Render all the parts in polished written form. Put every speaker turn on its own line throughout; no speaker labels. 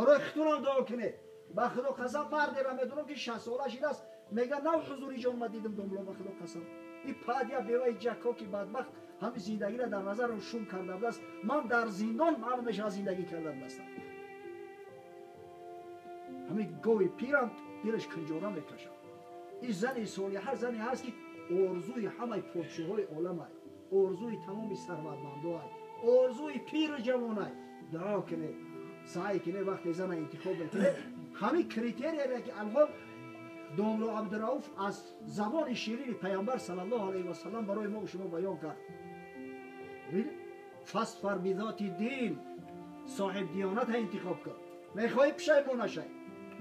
Барои худтонам дуо кунед. Ба Худо қасам мардеро медонам ки 60 сола шидааст, мега нав ҳузури ҷон ма дидам домло, ба Худо қасам. И падя беваи ҷакоки бадбахт ҳами зиндагиро дар назарам шум карда будааст. Ман дар зиндон маълум мешавад зиндагӣ карда будастам. Ҳами гови пирам дилаш кунҷора мекашад. Ин зани солиҳа зане ҳаст ки орзуи ҳамаи подшоҳои оламай, орзуи тамоми сарватмандоай, орзуи пиру ҷавонай. Дуо кунед, саъй кунед вақте зана интихоб мекунед ҳамин критерияре ки алҳол домло Абдурауф аз забони ширини Пайғамбар саллаллоҳу алайҳи васаллам барои мо шумо баён кард. Фасфар бизоти дин, соҳиб диёната интихоб кун. Мехоҳӣ пушаймон нашай,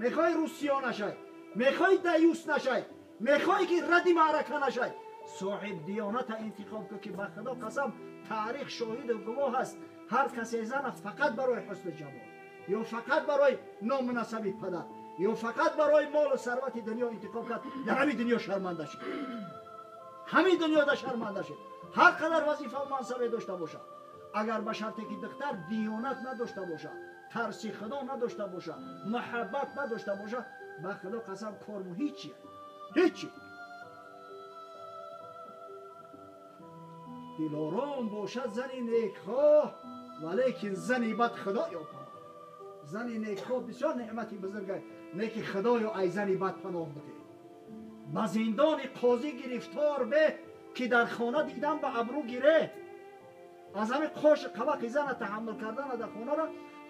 мехоҳӣ русиё нашай, мехоҳӣ даюс нашай, мехоҳӣ ки ради маърака нашай, соҳиб диёната интихоб кун ки ба Худо қасам таърих шоҳиду гувоҳ аст. Ҳар касе зана фақат барои ҳусни ҷамол ё фақат барои ному насаби падар ё фақат барои молу сарвати дунё интихоб кард, дар ҳамин дунё шарманда шуд. Ҳамин дунёда шарманда шуд. Ҳар қадар вазифаву мансабе дошта бошад, агар ба шарте ки духтар диёнат надошта бошад, тарси Худо надошта бошад, муҳаббат надошта бошад, ба Худо қасам корму ҳичи, ҳичи. Дилором бошад зани некхоҳ, валекин зани бад Худоё паноҳ. Зани некхоҳ бисёр неъмати бузург, неки Худоё ай зани бад паноҳ бидеҳ. Ба зиндони қозӣ гирифтор бе ки дар хона дидан ба абрӯ гире. Аз ҳамин қоши қабақи зана таҳаммул кардана дар хонаро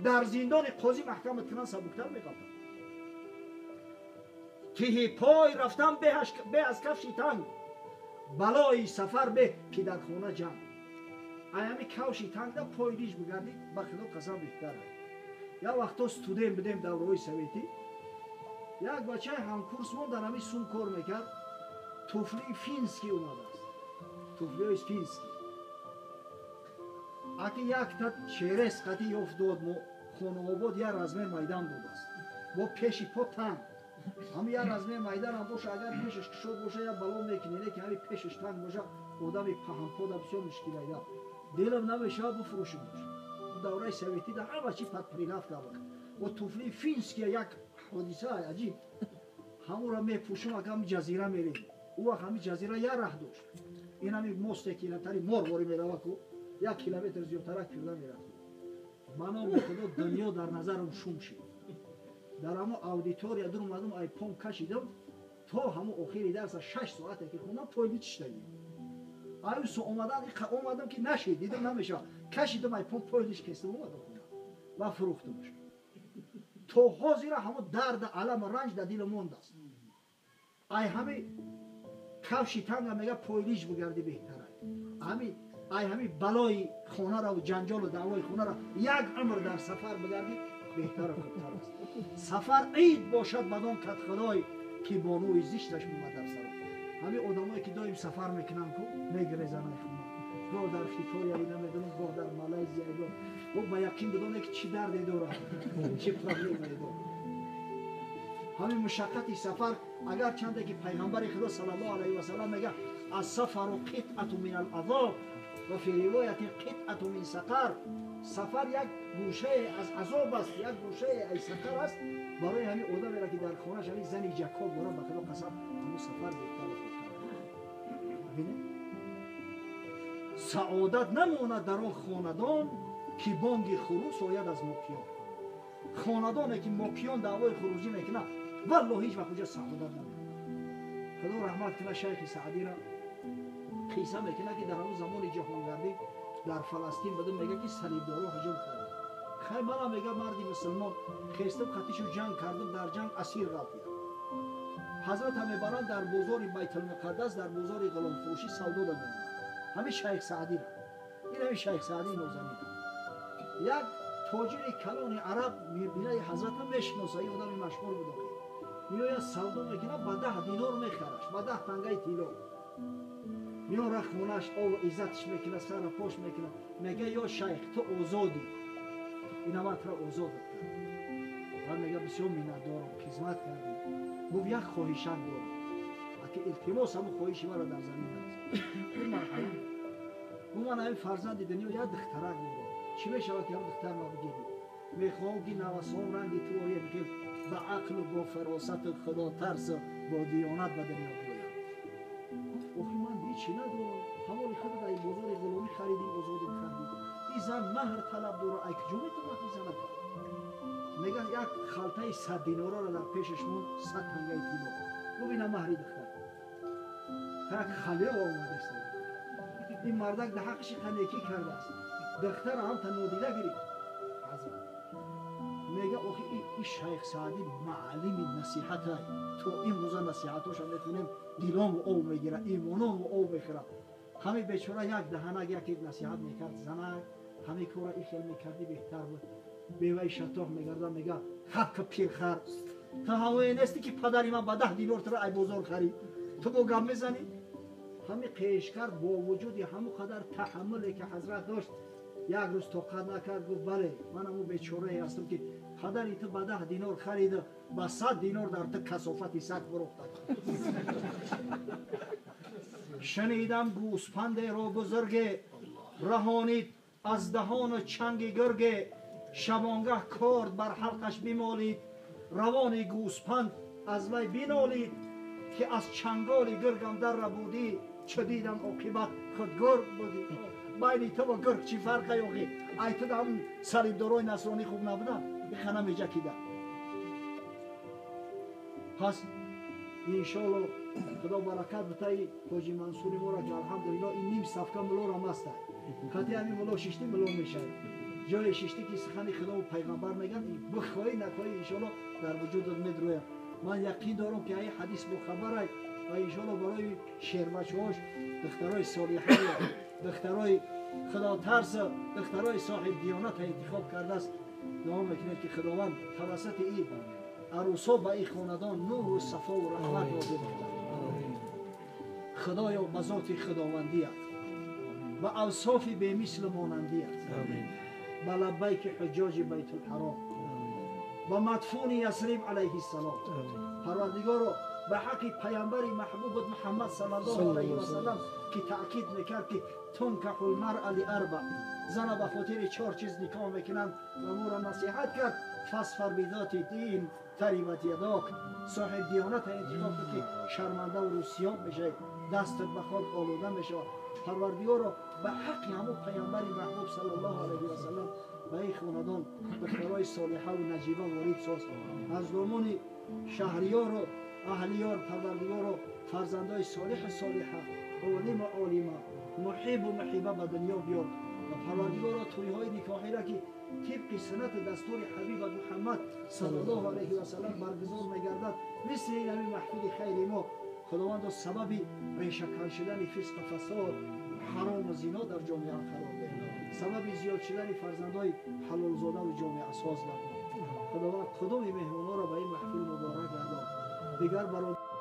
дар зиндони қозӣ маҳкамат кунан сабуктар меғалтад. Тиҳи пой рафтан бе аз кафши танг, балои сафар бе ки дар хона ҷанг. Ай ҳамин кавши тангда пой риж бигардӣ, ба Худо қасам беҳтар. Як вақто студент будем давраҳои советӣ, як бачаи ҳамкурсмон дар ҳамин сум кор мекард, туфлии финский омадааст, туфлиҳои финский. Аки якта черес қати ёфт дод, мо хонаобод як размер майдан додааст, бо пеши по танг. Ҳами як размер майданам боша, агар пешаш кушод боша як бало мекунӣ, не ки ҳами пешаш танг боша одами паҳанпода бисёр мушкилайда. Дилам намешавад бифурӯшим боша. Давраи советӣ да ҳама чи под прилавка буд. Бо туфлии финския як ҳодиса аҷиб. Ҳамура мепӯшум, ага ҳами ҷазира мерем. Ӯ вақт ҳами ҷазира як раҳ дошт. Ин ҳами мосте ки тари мор ворӣ мерава ку, 1 километр зиёдтарак пиёда мерафт. Ба номи Худо дунё дар назарам шум шид. Дар ҳамо аудитория дур омадам, ай пом кашидам то ҳамо охири дарса 6 соате ки хондам пойли чиштагӣ. Аюсо омадан омадам ки нашид, дидам намешавад. Кашидам ай пом пойлиш кестам омадам хона ва фурӯхтамаш. То ҳозира ҳамо дард, алам, ранҷ дар дилам мондааст. Ай ҳами кавши танга мега пойлиш бигарди беҳтарай. Ҳами ай ҳами балои хонаро ҷанҷолу даъвои хонаро як умр дар сафар бигарди беҳтару хубтар аст. Сафар ид бошад бадон кад Худой ки бонуи зишташ бумад дар саро. Ҳамин одамое ки доим сафар мекунанд ку мегирезанд ай хона. Гоҳ дар Хитоя намедонам, гоҳ дар Малайзия, гоҳ ба яқин бидоне ки чӣ дарде дорад, чӣ проблемае дорад. Ҳамин мушаққати сафар агар чанде ки Пайғамбари Худо саллаллоҳу алайҳи васаллам мега ас-сафару қитъату мин ал-азоб ва фи ривояти қитъату мин сақар. Сафар як гӯшае аз азоб аст, як гӯшае аз сақар аст. Барои ҳамин одамеро ки дар хонааш ҳамин зани ҷакоб дорад, ба Худо қасам ҳамун сафар беҳтару хубтар. Бибинед, саодат намонад дар он хонадон ки бонги хурӯс ояд аз мокиён. Хонадоне ки мокиён даъвои хурӯзӣ мекунад, валлоҳ ҳеҷ вақт уҷа саодат намонад. Худо раҳмат кунад шайхи Саъдиро, қисса мекунад ки дар ҳамон замони ҷаҳонгардӣ дар Фаластин будем, мега ки салибдоро ҳуҷум карданд. Хай мана мега марди мусулмон хестам қатишу ҷанг кардам, дар ҷанг асир ғалтидам. Ҳазрата мебаранд дар бозори Байтулмуқаддас, дар бозори ғуломфурӯшӣ савдо да мемонанд. Ҳамин шайх Саъдиро, ин ҳамин шайх Саъдии нозанин. Як тоҷири калони араб мебинад ҳазрата мешиноса, ин одами машҳур буд охир. Меояд савдо мекунад, ба 10 динор мехараш, ба 10 тангаи тилло. Меора хонаш, ов иззатш мекунад, сара пош мекунад. Мега ё шайх, ту озодӣ, ина ман туро озодат кардам. Баъд мега бисёр миннатдорам, хизмат кардӣ. Гуфт як хоҳишак дорам, аки илтимос ҳамун хоҳиши маро дар замин нагузор. Марҳамат. Гуфт ман ҳамин фарзанди дунё як духтарак дорам, чӣ мешавад ки ҳамун духтар ма бигирӣ? Мехоҳам ки навасҳом ранги ту ояд, ки ба ақлу бо фаросату худотарсу бо диёнат ба дунё биёяд. Гуфт охи ман ҳечи надорам, ҳаволи худат ай бозори ғуломӣ харидим, озодим кардим. Ин зан маҳр талаб дора, ай куҷо метавонад ин зана кард? Мегӯяд як халтаи 100 динораро дар пешаш монд, 100 тангаи тилло. Гуфт ина маҳри духтар. Як халева омадааст. Ин мардак дар ҳаққаши қанекӣ кардааст. Духтара ҳам та нодида гирифт. Ҳазрат мега охи ин шайх Саъдӣ маълими насиҳатай. То имрӯза насиҳатоша мехонем, дилому ов мегира, имоному ов мехӯра. Ҳамин бечора як даҳанак яке насиҳат мекард, занак ҳамин кора ин хел мекардӣ беҳтар буд. Беваи шатоқ мегарда, мега хапка пирхар, ту ҳавое нестӣ ки падари ман ба 10 динор туро ай бозор харид, ту бо гап мезанӣ? Ҳамин қешкар бо вуҷуди ҳамон қадар таҳаммуле ки ҳазрат дошт, як рӯз тоқат накард, гуфт бале, ман ҳамун бечорае ҳастам ки падари ту ба 10 динор хариду ба 100 динор дар ту касофати саг фурӯхта. Шунидам гӯспандеро бузурге раҳонид аз даҳону чанги гурге, шабонгаҳ корд бар ҳалқаш бимолид, равони гӯспанд аз вай бинолид, ки аз чанголи гургам дарра будӣ, чу дидам оқибат худ гург будӣ. Байни ту ва гург чӣ фарқе охи? Ай ту ҳамун салибдорои насронӣ хуб набуданд? Ихана меҷакида. Пас иншоалло худо баракат битаи ҳоҷи Мансури моро ки алҳамдулилло ин ним сафка мулорам аста. Хати ҳамин муло шишти муло мешавад. Ҷое шишти ки сухани худову пайғамбар мегӯянд, бихоҳӣ нахоҳӣ иншоалло дар вуҷудат медрояд. Ман яқин дорам ки ай ҳадис бохабарай ва иншоалло барои шербачаҳош духтарои солиҳа, духтарои худотарс, духтарои соҳибдиёната интихоб кардааст. Дуо мекунем ки Худованд тавассути ин арӯсо ба ин хонадон нуру сафову раҳмат нозил кунад. Худоё ба зоти худовандият, ба авсофи бемислу монандият, ба лаббайки ҳуҷҷоҷи байтулҳаром, ба мадфуни Ясриб алайҳиссалом, Парвардигоро ба ҳаққи паямбари маҳбубат Муҳаммад саллаллоҳу алайҳи васаллам ки таъкид мекард ки тункаҳу лмаръа лиарба, зана ба хотири 4 чиз никоҳ мекунанд ва моро насиҳат кард, фасфар бидоти дин тарибат ядок, соҳиб диёната интихоб кун ки шармандаву рӯсиён мешавӣ, дастат ба хок олуда мешавад. Парвардигоро ба ҳаққи ҳамон паямбари маҳбуб саллаллоҳу алайҳи васаллам ба ин хонадон духтарои солиҳаву наҷиба ворид соз. Аз домони шаҳриёру аҳлиёр Парвардигоро фарзандои солиҳу солиҳа, олиму олима, муҳибу муҳиба ба дунё биёр ва Парвардигоро тӯйҳои никоҳиро ки тибқи суннати дастури ҳабибат Муҳаммад саллаллоҳу алайҳи васаллам баргузор мегардад, мисли ин ҳамин маҳфили хайри мо, Худовандо сабаби решакан шудани фисқу фасод, ҳарому зино дар ҷомеа қарор деҳ, сабаби зиёд шудани фарзандои ҳалолзодаву ҷомеасоз гардон. Худованд кудуми меҳмонҳоро ба ин маҳфил муборак гардон. Дигар бародар